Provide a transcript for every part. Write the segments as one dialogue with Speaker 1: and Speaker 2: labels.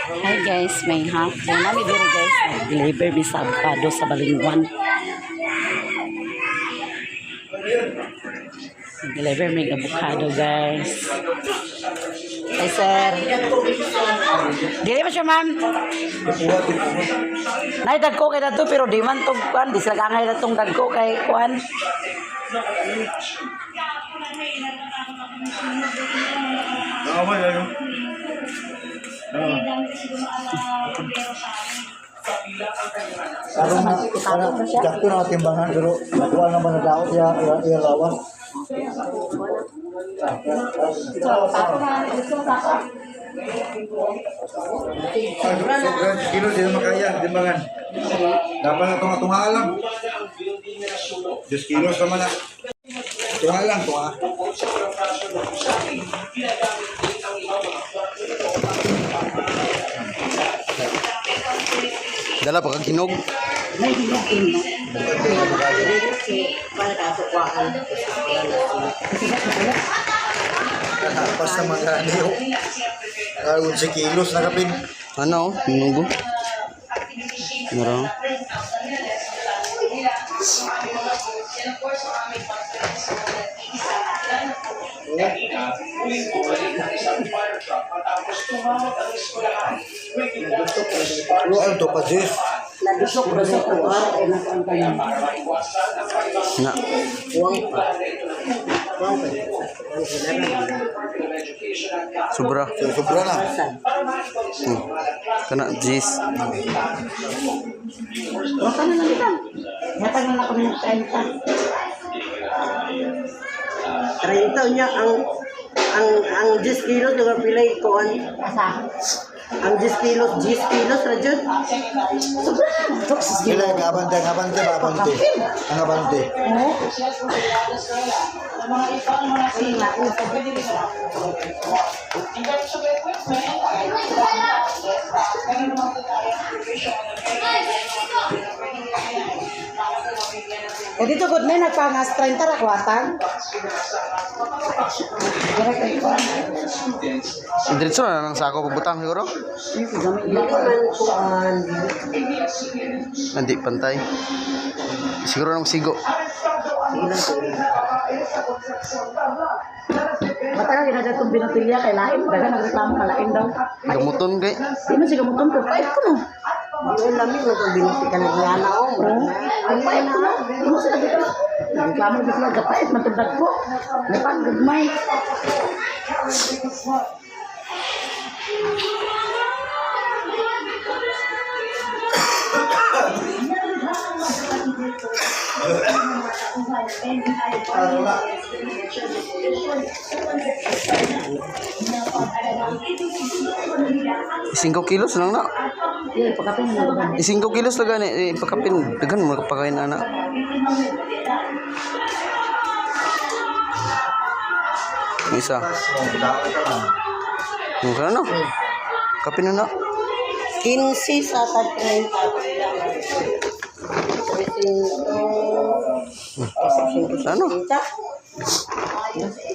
Speaker 1: Hi guys, may hapon. Nami diri guys, nag-deliver mi sa avocado sa Balingwan. Nag-deliver mi avocado, guys. Hi, sir. Dili ba siya, ma'am? Nay, dagko kay dato pero di man tog kuan, di sila kangay datong dagko kay kuan.
Speaker 2: Aron na, para sakto na timbangan pero nakuha naman na daot iya iya iya lawas. Kilo di naman kaya timbangan. Dapat na tunga tunga lang. 10 kilos naman na. Tunga lang, tunga.
Speaker 3: Dala pa kag hinog.
Speaker 1: Nay, hinog ino.
Speaker 2: Pas na mga niyo. 11 kilos na kapin.
Speaker 3: Ano? Hinog. Mura.
Speaker 2: Lo ang to pa sis.
Speaker 1: Ladusok, dusok, dusok, ay nakuan kayo.
Speaker 3: Na. Sobra.
Speaker 2: So, sobra na.
Speaker 3: Kana jis.
Speaker 1: Wala na lang kita. Hatag na lang kami ng 30.
Speaker 4: 30 niya ang 10 kilos nga pilay kuan.
Speaker 1: Asa?
Speaker 4: Ang 10 kilos, 10 kilos ra jud.
Speaker 1: Sobra! Tok, sis,
Speaker 2: Sila ang abante, ang abante, ba, abante. Ang abante.
Speaker 1: Oo. Eh dito good na nagpangas 30 ra kwatan. Dira kay kuan.
Speaker 3: Diretso na lang sako pagbutang siguro.
Speaker 4: Dili man kuan.
Speaker 3: Hindi pantay. Siguro nang sigo.
Speaker 4: Sige lang ko.
Speaker 1: Matagal gina itong binutilya kay lain, dagan nagreklamo ka lain daw.
Speaker 3: Gamuton kay.
Speaker 1: Di man siya gamuton pero pait ko no.
Speaker 4: Di man lami man kung binuti ka ng ngana o.
Speaker 1: Oo. Ang pait ko no. Di mo sila dito. Nagreklamo di sila gapait man tong dagko. Napang gagmay.
Speaker 3: Singko kilos lang na.
Speaker 1: Iya, pagkapin mo na.
Speaker 3: 5 kilos lang gani eh, pagkapin daghan mo pagkain ana. Yung isa. Yung kana no. Kapin na na.
Speaker 4: 15 sa tag 30. 300.
Speaker 3: Ano?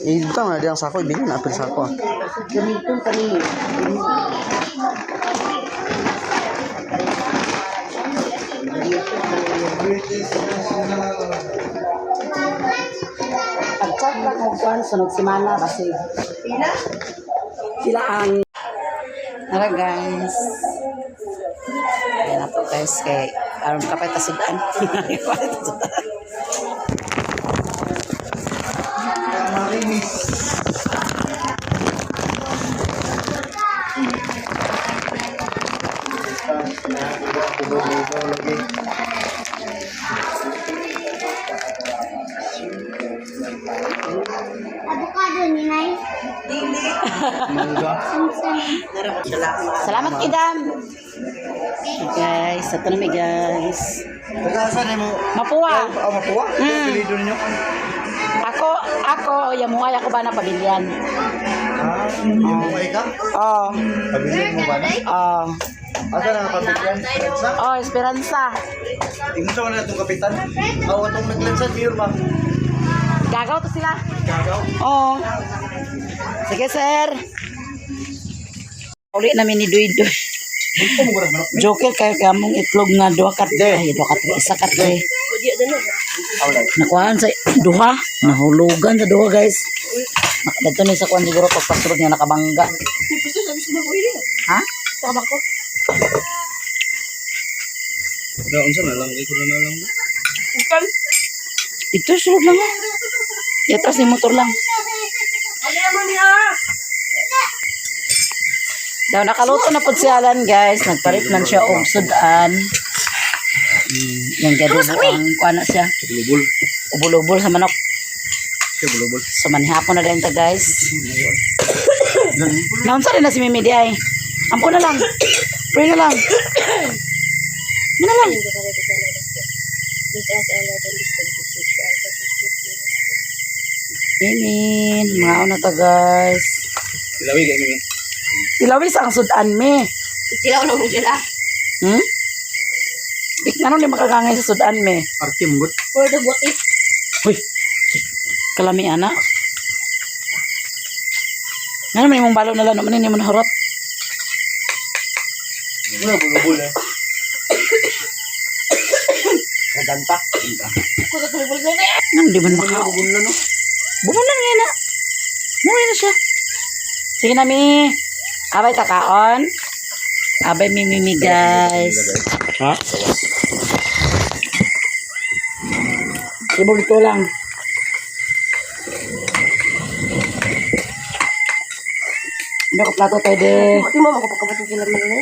Speaker 3: Ibutang na diyang sako, ibigay na apil sako. Ah.
Speaker 1: Gamiton kami. Pag-chat lang mo kuan sunod semana kasi
Speaker 4: Pila?
Speaker 1: sila ang. Tara guys. Ayan na to guys kay aron kapay tasudan. Kapay tasudan.
Speaker 2: Marinis.
Speaker 5: Avocado ni Nay.
Speaker 4: Salamat.
Speaker 1: Salamat idam. Guys, ato na mi guys.
Speaker 2: Taga saan mo?
Speaker 1: Mapuwa.
Speaker 2: Ah, mapuwa? Apelyido ninyo?
Speaker 1: Ako, yamuhay ako ba na pamilyan?
Speaker 2: Ah, yung ay ka?
Speaker 1: Oh,
Speaker 2: Pamilyan mo ba na?
Speaker 1: oh.
Speaker 2: Asa na ang pamilyan? Esperanza?
Speaker 1: Oh, Esperanza.
Speaker 2: Tingnan sa na itong kapitan. Aw, itong naglansan, mayor ba?
Speaker 1: Gagaw to sila.
Speaker 2: Gagaw.
Speaker 1: Oo. Sige, sir. Uli namin ni Duy Duy. Joker kayo kaya mong itlog nga duha ka ay duha ka tre, isa ka tre. Nakuhaan sa duha, nahulugan sa duha, guys. Nakadto ni sa kuan siguro pagpasulod niya nakabangga. Ha?
Speaker 3: Unsa na lang, ikaw na lang.
Speaker 1: Dito sulod lang. Ah. Yatras ni motor lang. Daw nakaluto na pud si Alan, guys. Nagpalit man siya og sudan. Yang gadubo ang kuan na siya.
Speaker 3: Bulubul.
Speaker 1: Ubol-ubol sa manok.
Speaker 3: Siya bulubul.
Speaker 1: So manihapon na din ta, guys. Naunsa rin na si Mimi di ay. Ampo na lang. Pray na lang. Ano na lang. Amen. Mga na ta, guys.
Speaker 3: Ilawi kay mi.
Speaker 1: Tilawis ang sudan me.
Speaker 5: Sila na mo sila.
Speaker 1: Dik nga ni makagangay sa sudan me.
Speaker 3: Arte mo gud.
Speaker 5: For the buti.
Speaker 1: Uy. Kalami ana. Nga naman imong balo na lang naman ini mo nahurot.
Speaker 3: Wala bulubul eh.
Speaker 4: Kaganta.
Speaker 1: Nang di man maka. Bumunan nga na. Mura na siya. Sige na mi. Abay takaon. Abay mi mi mi, guys.
Speaker 3: Ha?
Speaker 1: Ibog ito lang. Ano ko plato tayo de.
Speaker 5: Buti mo makapagkabatid sila man na.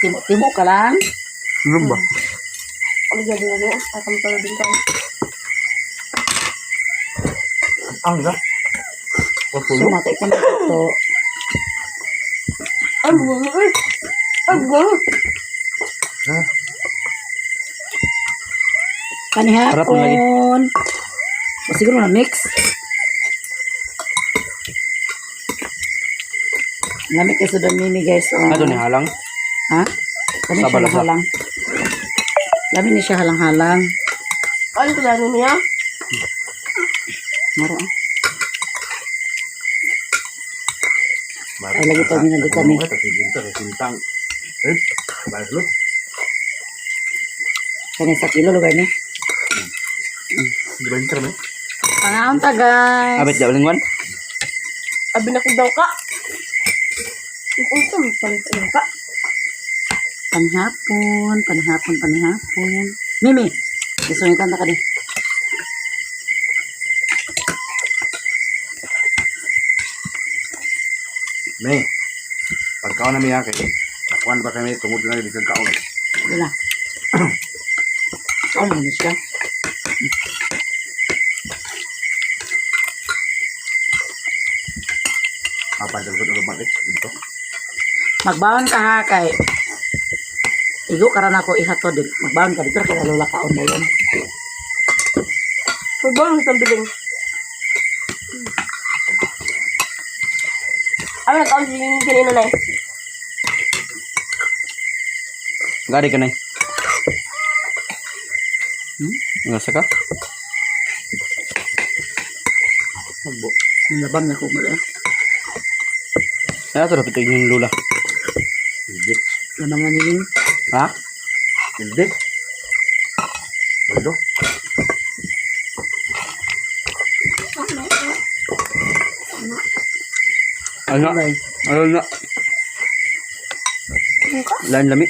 Speaker 1: Timo-timo ka lang.
Speaker 3: Ano ba?
Speaker 5: Ano gabi na niya? Atam pa din ka.
Speaker 2: Ang ga.
Speaker 1: Sumatay ka na ito.
Speaker 5: Ang buwan. Ang buwan.
Speaker 3: Harap mo lagi.
Speaker 1: Panihapon. O siguro na mix. Lamig kayo sa Mimi, guys. Oh.
Speaker 3: Ano ni halang?
Speaker 1: Ha? Lami
Speaker 3: Sa
Speaker 1: siya
Speaker 3: balasa.
Speaker 1: halang. Lami ni siya halang-halang.
Speaker 5: Ano ko lang niya?
Speaker 1: Maro. Ah. Ay, lagi pa ginagawa kami.
Speaker 2: Eh, balik
Speaker 1: Kani sa kilo lugar ni.
Speaker 2: Di ba yung kami?
Speaker 1: Pangaon ta, guys.
Speaker 3: Abit daw lingwan.
Speaker 5: Abi na ko daw ka. Unsa man palit ang ka?
Speaker 1: Panihapon, panihapon, panihapon. Mimi, isungitan ta ka di.
Speaker 2: Me. Pagkaon na miya kay. Nakuan ba kami tungod na di kag kaon.
Speaker 1: Wala. Ano na siya?
Speaker 2: Apa jal ko balik dito.
Speaker 1: Magbaon ka ha kay Igo karon ako ihatod din. Magbaon ka dito kay lola kaon na yun.
Speaker 5: Magbawang sa biling. Abi na kaon si kanina na.
Speaker 3: Gari ka nay.
Speaker 1: Hmm?
Speaker 3: Ngasa ka?
Speaker 2: Magbo.
Speaker 1: Nalabang na ko mo eh.
Speaker 3: Ay, ato dapat yung lula.
Speaker 2: Hindi.
Speaker 1: Lamang nga niling.
Speaker 3: Ha?
Speaker 2: Hindi. Baldo.
Speaker 3: Ano? Ano na? Lain lami.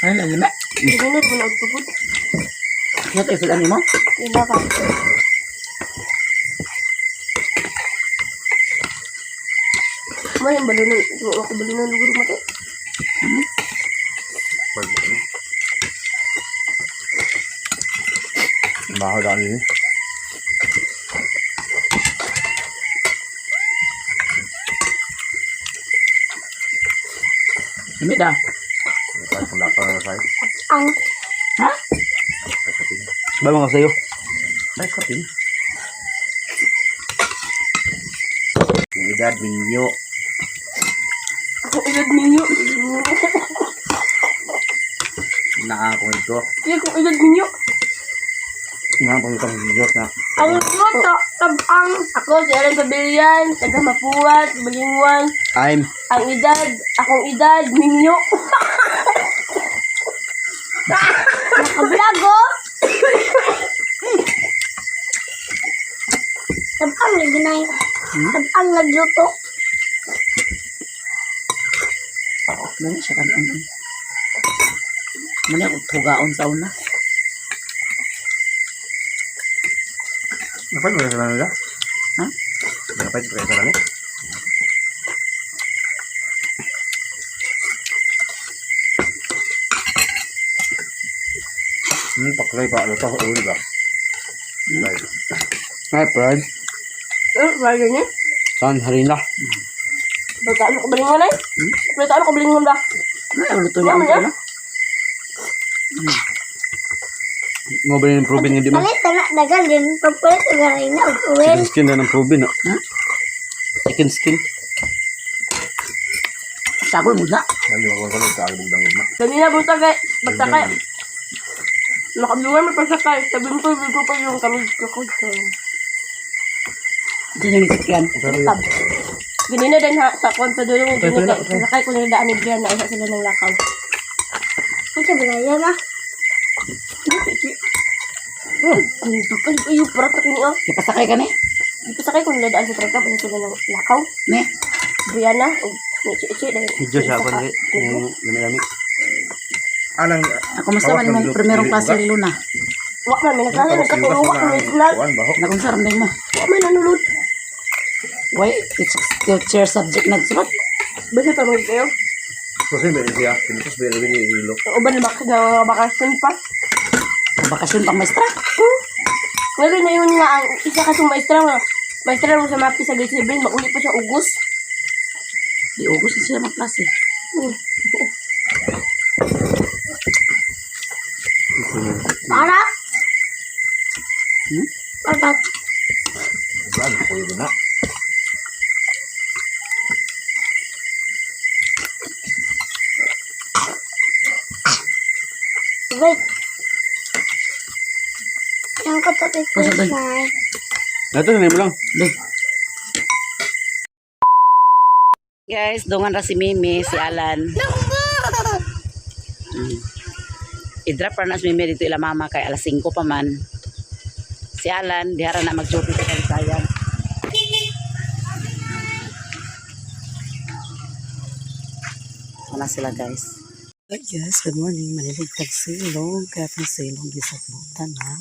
Speaker 1: Ay, lalima.
Speaker 5: Hindi na rin ako tugod.
Speaker 1: Kaya tayo sudan mo?
Speaker 5: Ila ka. May balunan, ako balunan lugar mate.
Speaker 2: Baldo. Baho daan ini.
Speaker 1: Lami da.
Speaker 2: Kahit kung lapa na sa'yo.
Speaker 5: Ang
Speaker 1: Ha?
Speaker 2: Kahit kapin.
Speaker 3: Ba mga sayo?
Speaker 2: Kahit kapin. Yung edad minyo.
Speaker 5: ako edad ninyo.
Speaker 2: Naa ko ito.
Speaker 5: Sige kung edad ninyo.
Speaker 2: Nga pang itong Diyos na.
Speaker 5: Ang bata. Tabang. Ako si Aaron Pabilian, taga Mapuat, Balingwan.
Speaker 3: I'm
Speaker 5: Ang edad, akong edad, minyo.
Speaker 6: Nakablog oh. Tabang nagnay. Tabang nagluto.
Speaker 1: Muna siya kanon. Muna ako tugaon sa una.
Speaker 2: Dapat mo sa nila?
Speaker 1: Ha?
Speaker 2: Dapat mo sa nila? Paklay pa ano pa uli ba?
Speaker 3: Ay, Brad.
Speaker 5: Eh, bagay niya.
Speaker 3: San harina.
Speaker 5: Pagkaano ko Balingwan ay? Pagkaano ko Balingwan ba?
Speaker 1: Ano luto niya ang
Speaker 5: Ano yan?
Speaker 1: una?
Speaker 3: Mo ba yung proven nga di man?
Speaker 6: Palit na dagal din. Pagpalit og harina og oil.
Speaker 3: Chicken skin na ng proven, no?
Speaker 1: Ha?
Speaker 3: Chicken skin.
Speaker 1: Sagol mo na.
Speaker 2: Ano ko ko sa album dang ugma.
Speaker 5: Ganina buta kay pagsakay. Nakablungan may pagsakay. Sabi mo ko pa yung kami ko.
Speaker 1: Hindi niya nisakyan.
Speaker 5: Tab. Ganina din ha sa kon sa dulo ng ganina kay pasakay ko nila daan ni Brian na isa sila ng lakaw.
Speaker 6: Ang sa balaya na.
Speaker 5: Ay, ay, para ta kini ah.
Speaker 1: Ipasakay ka ni?
Speaker 5: Ipasakay ko nila daan sa trangka pa sila ng lakaw.
Speaker 1: Ne?
Speaker 5: Brianna og ni Chi Chi dahil.
Speaker 3: Medyo siya ako nari. Lami-lami.
Speaker 2: Anang
Speaker 1: Ako mas naman imong primerong klase ni Luna.
Speaker 5: Wa man may nagklase nagkaturo wa man may
Speaker 2: Kuan ba ho?
Speaker 1: Nakunsa ramdam mo.
Speaker 5: wa man nanulod.
Speaker 1: Why? Teacher subject nagsulat.
Speaker 5: Basta pa man kayo.
Speaker 2: Kasi may siya, kinutos ba ni hilo.
Speaker 5: Ang uban na bak na bakasyon pa.
Speaker 1: Bakasyon pang maestra.
Speaker 5: Ngayon na yun nga ang isa ka siyang maestra nga. Maestra mo sa mapi sa grade 7, mauli pa siya ugos.
Speaker 1: Di ugos na sila magklase.
Speaker 6: Para.
Speaker 1: Hmm?
Speaker 6: Para.
Speaker 2: Wala ko yun na.
Speaker 6: Wait. Yang katabi ko
Speaker 1: What's that?
Speaker 6: na.
Speaker 3: Ito, nanay mo lang.
Speaker 1: Di. Guys, dungan ra si Mimi, si Alan. I-drop ra na si Mimi dito ila mama kay alas 5 pa man. Si Alan, dihara na mag-duty sa Kabisayan. Wala sila guys. Hi guys, good morning. Manilig tag silong. Kaya tong silong gisakbutan ha.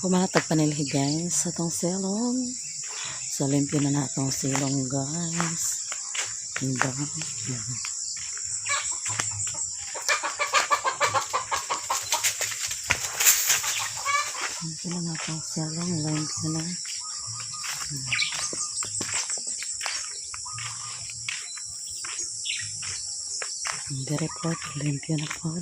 Speaker 1: Humanatag panilhi guys sa tong silong. So limpyo na na atong silong, guys. Diba? Yan. Limpyo na na atong silong. Limpyo na. Dire po, limpyo na po.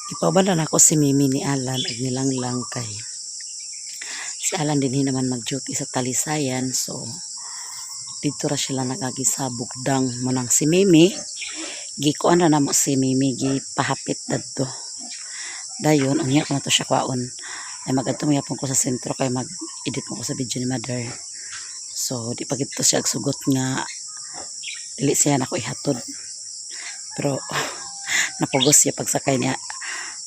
Speaker 1: Ipauban na nako si Mimi ni Alan ug nilanglang kay si Alan din naman mag-duty sa Talisayan, so dito ra sila nag-agi sa Bugdang. Munang si Mimi, gikuan ra namo si Mimi, gipahapit dadto. Dayon unya ko na to siya kwaon ay magadto mo ko sa sentro kay mag-edit mo ko sa video ni Mother, so di pa gid to siya sugot nga dili siya nako ihatod, pero napugos siya pagsakay niya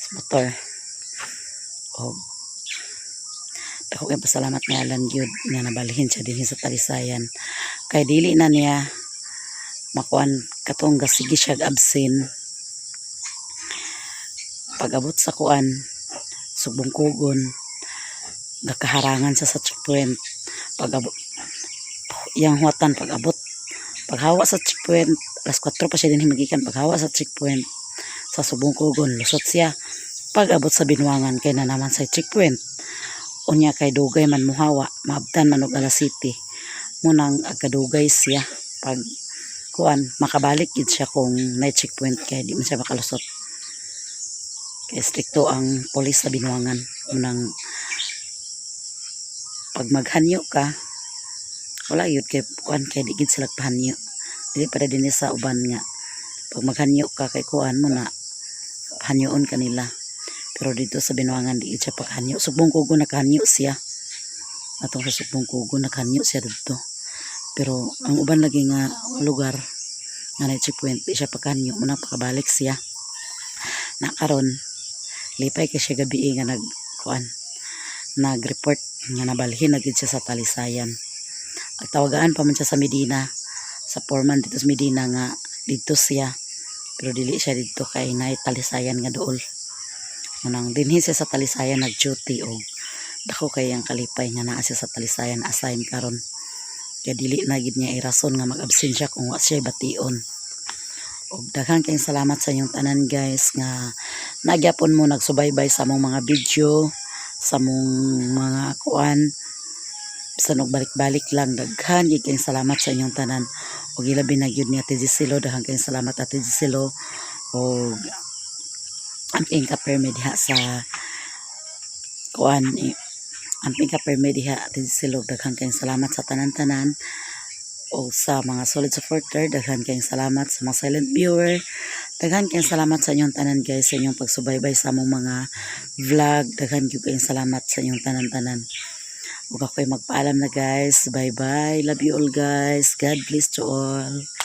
Speaker 1: sa motor. O dako kay pasalamat nga Alan gyud nga nabalhin siya dinhi sa Talisayan kay dili na niya makuan katong gasige siya absent. Pag-abot sa kuan, Sugbong-Kugon, gakaharangan siya sa checkpoint. Pag abot yang huwatan, pag abot, paghawa sa checkpoint, alas 4 pa siya din magikan. Paghawa sa checkpoint sa Sugbong-Kugon, lusot siya. Pag abot sa Binuangan, kay na naman sa checkpoint. Unya kay dugay man muhawa, maabtan man og alas city munang agkadugay siya. Pag kuan, makabalik gid siya kung na checkpoint kay di man siya makalusot kay strikto ang polis sa Binuangan. Munang pag maghanyo ka, wala yun kay kuan, kay di gid sila pahanyo. Dili para din sa uban nga pag maghanyo ka kay kuan mo na, pahanyoon kanila, pero dito sa Binuangan di gid siya paghanyo. Sugbong Kugo nakahanyo siya. Atong sa Sugbong Kugo nakahanyo siya didto, pero ang uban lagi nga lugar nga na checkpoint, di siya paghanyo. Munang pakabalik siya na karon, lipay kay siya gabi nga nag kuan, nag-report nga nabalhin na gid siya sa Talisayan. At tawagaan pa man siya sa Medina, sa foreman dito sa Medina nga dito siya, pero dili siya dito kay naay Talisayan nga duol. Munang dinhi siya sa Talisayan nag-duty og dako kay ang kalipay nga naa siya sa Talisayan assign karon kay dili na gid niya irason nga mag-absent siya kung wa siya bation. Og daghan kayong salamat sa inyong tanan guys nga nagyapon mo nagsubaybay sa among mga video, sa among mga kuan, bisan og balik-balik lang. Daghan gyud kayong salamat sa inyong tanan ug ilabi na gyud ni Ate Giselo. Daghan kayong salamat, Ate Giselo, ug amping ka permi diha sa kuan eh, Amping ka perme diha atin silog. Daghan kayong salamat sa tanan-tanan o sa mga solid supporter. Daghan kayong salamat sa mga silent viewer. Daghan kayong salamat sa inyong tanan, guys, sa inyong pagsubaybay sa among mga vlog. Daghan gyud kayong salamat sa inyong tanan-tanan. Ug ako'y magpaalam na, guys. Bye bye. Love you all, guys. God bless to all.